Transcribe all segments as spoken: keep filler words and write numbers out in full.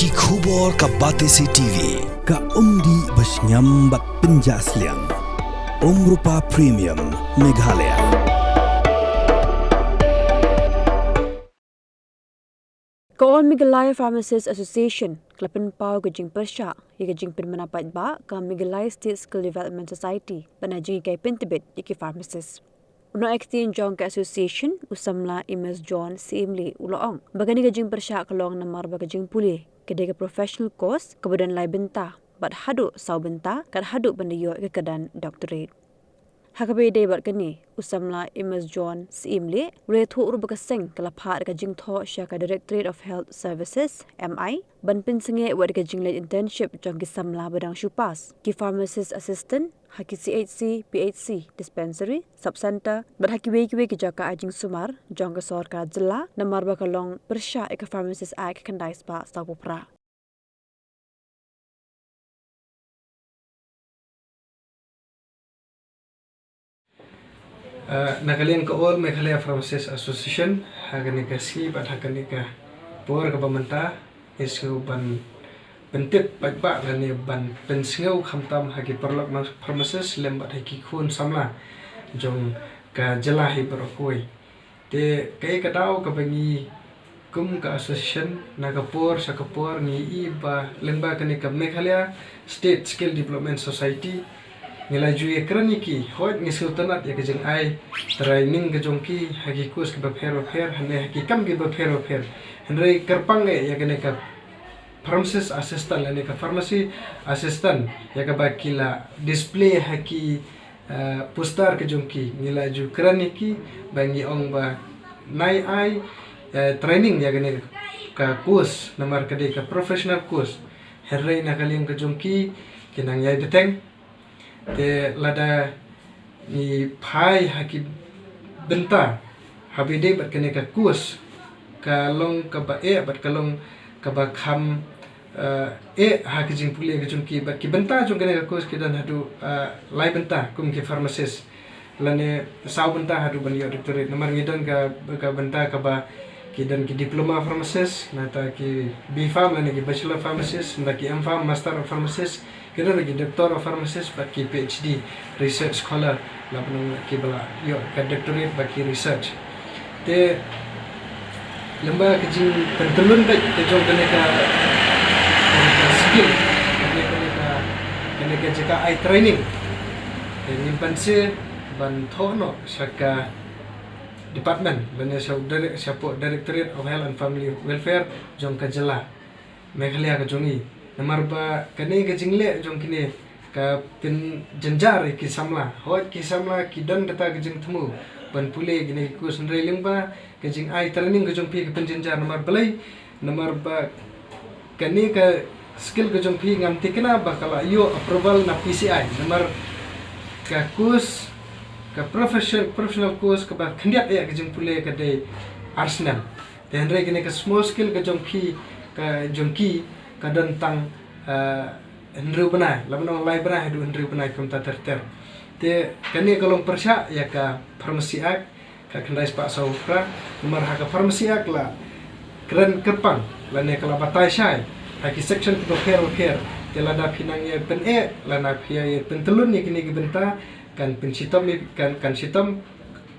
Ki khubor ka Batesi T V, ka umdih ba shngiam bad pynjah sliang. Umrupa Premium, Meghalaya. Ka All Meghalaya Pharmacists Association ka la pynpaw ka jingpyrshah ïa ka jingpynmynta paidbah ka Meghalaya State Skill Development Society bad na jinghikai pyntbit ïa ki pharmacist. U nongïaid ktien jong ka association, u samla Amos John Syiemlieh, u la ong ba kane ka jingpyrshah ka long namar ba ka jingpule ka dei ka professional course kaba don lai bynta bad haduh saw bynta, kat haduh ban da ïoh ïa ka kyrdan doctorate. Ha kaba ïadei bad kane, u samla Amos John Syiemlieh u la ïathuh ruh ba ka seng ka la phah da ka jingthoh sha ka Directorate of Health Services, M I, ban pynsangeh wat ka jingleit internship jong ki samla ba dang shu pass, ki pharmacist assistant ha ki C H C, P H C, dispensary, sub centre bad ha kiwei kiwei ki jaka ai jingsumar jong ka sorkar jylla, namar ba ka long pyrshah ïa ka Pharmacist Act khyndai spah saw phew phra. Uh, na ka liang ka All Meghalaya Pharmacist Association, ha kane ka sngi bad ha kane ka por kaba mynta, ngi sngew ban pyntip paidbah lane ban pynsngew khamtam ha ki paralok pharmacist lem bad ha ki khun samla jong ka jylla hi baroh kawei. Te kaei ka daw kaba ngi kum ka association, na ka por sha ka por ngi i ba lyngba kane ka Meghalaya State Skill Development Society, ngi la ju ïakren ïa ki, hooid ngi sngewtynnat ïa ka jingai training ka jong ki ha ki course kiba pher ba pher, hynrei ha ki kam kiba pher ba pher. Hynrei kyrpang eh ïa kane ka pharmacist assistant lane ka pharmacy assistant ïa kaba ki la display ha ki uh, poster ka jong ki, ngi la ju kren ïa ki ba ngi ong ba nai ai, uh, training ïa kane ka course, namar ka dei ka professional course. Hynrei na ka liang ka jong ki, ki nang ïai bteng. Te lada ngi phai ha ki bynta haba ïadei bad kane ka course, ka long kaba eh bad ka long kaba kham, uh, eh ha ka jingpule ka jong ki, bad ki bynta jong kane ka course ki don haduh, uh, lai bynta kum ki pharmacist, lane saw bynta haduh ban ïoh doctorate. Namar ngi don ka, ka bynta kaba ki don ki diploma pharmacist, nangta ki B Pharm lane ki bachelor pharmacist, nangta ki M Pharm, master of pharmacist, ki don ki doctor of pharmacist bad ki P H D research scholar, la pynlong kiba la ïoh ka doctorate bad ki research. Te lyngba ka jingpyntyllun beit ka jong kane ka, kane ka skill, kane, kane ka, kane ka jaka ai training, te ngim banse ban thoh noh sha ka department, lane sha u direct, shapoh Directorate of Health and Family Welfare jong ka jylla Meghalaya ka jong ngi. Namar ba kane ka jingleh jong kine ka pynjynjar ïa ki samla. Hooid ki samla ki don kata ka jingthmu ban pule kine ki course, hynrei lyngba ka jingai training ka jong phi ka pynjynjar. Namar balei? Namar ba kane ka skill ka jong phi ngam thikna ba ka la ïoh approval na P C I. Namar ka course, ka profession, professional course kaba khyndiat ïa ka jingpule ka dei ar snem. Te hynrei kane ka small skill ka jong phi, ka jong ki, ka don tang, ah, hynriew bnai, la ban ong lai bnai haduh hynriew bnai kumta ter ter. Te kane ka long pyrshah ïa ka Pharmacy Act, ka khyndai spah saw phra, namar ha ka Pharmacy Act la kren kyrpang, lane ka la batai shai ha ki section kiba pher ba pher. Te lada phi nang ïa pyneh, lada phi ïa pyntyllun ïa kine ki bynta, kan pynshitom ïa, kan, kan shitom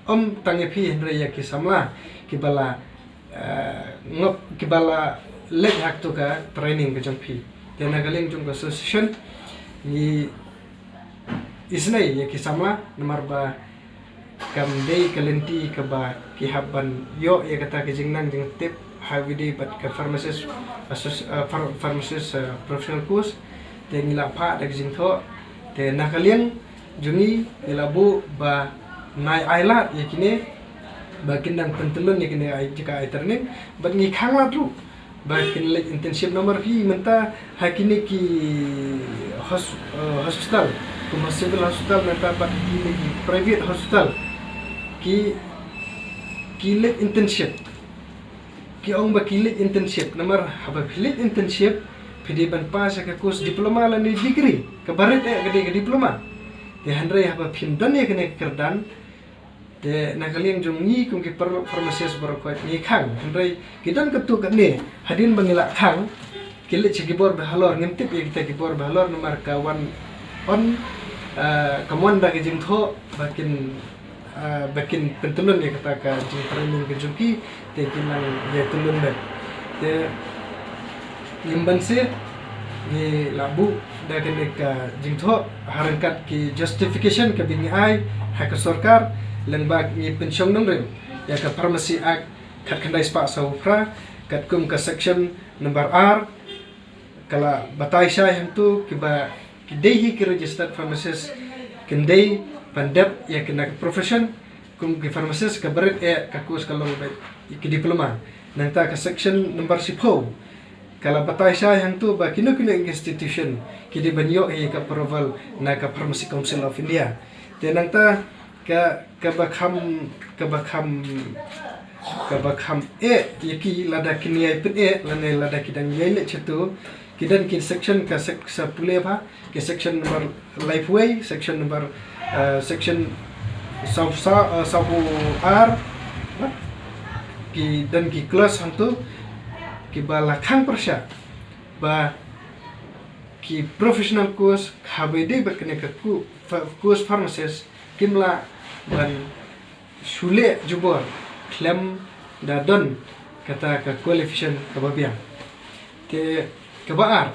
ym tang ïa phi hynrei ïa ki samla kiba la, eh, ngop, kiba la leit ha kato ka training ka jong phi. Te na ka liang jong ka association ngi isynei ïa ki samla namar ba kam dei ka lynti kaba ki hap ban ïoh ïa kata ka jingnang jingtip ha kaba ïadei bad ka pharmacist, associ-, eh, phar-, pharmacist, eh, professional course. Te ngi la phah da ka jingthoh. Te na ka liang jong ngi, ngi la buh ba nai ai lad ïa kine ba kin nang pyntyllun ïa kine ai, jaka ai training, bad ngi khang lad ruh ba kin leit internship. Namar phi mynta ha kine ki hos-, eh, hospital, kum ha civil hospital, mynta pat kine ki private hospital, ki, ki leit internship. Ki ong ba ki leit internship, namar haba phi leit internship phi dei ban pass ïa ka course diploma lane degree, kaba rit eh ka dei ka diploma. Te hynrei haba phim don ïa kane ka kyrdan, te na ka liang jong ngi kum ki phar-, pharmacist baroh kawei ngi khang, hynrei ki don katto katne, hadien ba ngi la khang, Ki leit sha ki bor ba halor, ngim tip ïa kita ki bor ba halor namar ka wan on, ah, ka mon da ka jingthoh ba kin, ah, ba kin pyntyllun ïa kata ka jingtraining ka jong ki, te ki nang ïa tyllun beit. Te ngim banse ngi la buh da kane ka jingthoh ha ryngkat ki justification kaba ngi ai ha ka sorkar, lyngba ngi pynshong nongrim ïa ka Pharmacy Act khatkhyndai spah saw phra, katkum ka section number ar, ka la batai shai hangtu kiba ki dei hi ki registered pharmacist kin dei ban dep ïa kane ka profession kum ki pharmacist kaba rit eh ka course ka long ba ki diploma. Nangta ka section number shiphew ka la batai shai hangtu ba kino kino institution ki dei ban ïoh ïa ka approval na ka Pharmacy Council of India. Te nangta ka, kaba kham, kaba kham, kaba kham eh ïa ki lada kin ïai pyneh lane lada ki dang ïai leit shato, ki don ki section, ka sek-, sa pule ba ki section number laiphew, section number, eh, section saw, saw, eh, saw ar, ba ki don ki clause hangtu kiba la khang pyrshah ba ki professional course, haba ïadei bad kane ka ku-, pha-, course pharmacist, kim lah ban shu leh jubor khlem da don kata ka qualification kaba biang. Te kaba ar,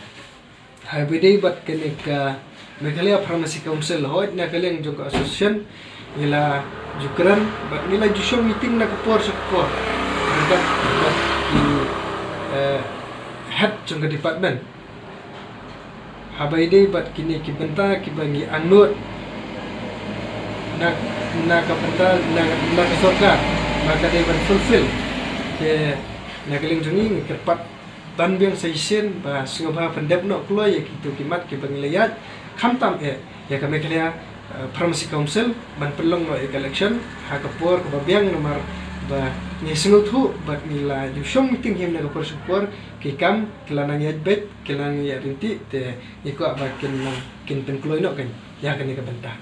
haba ïadei bad kane ka Meghalaya Pharmacy Council, hooid na ka liang jong ka association ngi la ju kren bad ngi la ju shong meeting na ka por sha ka por ryngkat bad ki, eh, head jong ka department. Haba ïadei bad kine ki bynta kiba ngi angnud na, na ka bynta na, na ka sorkar ba ka dei ban fulfill. Te na ka liang jong ngi ngi kyrpad ban biang sa shisien ba sngewbha pyndep noh kloi ïa kito ki mat kiba ngi la ïaid, khamtam eh ïa ka Meghalaya, eh, Pharmacy Council ban pynlong noh ïa ka election ha ka por kaba biang namar ba ngi sngewthuh bad ngi la ju shong meeting hynne na ka por sha ka por, ki kam ki la nang ïaid beit, ki la nang ïaid ryntih, te ngi kwah ba kin nang, kin pynkloi noh kan ïa kane ka bynta.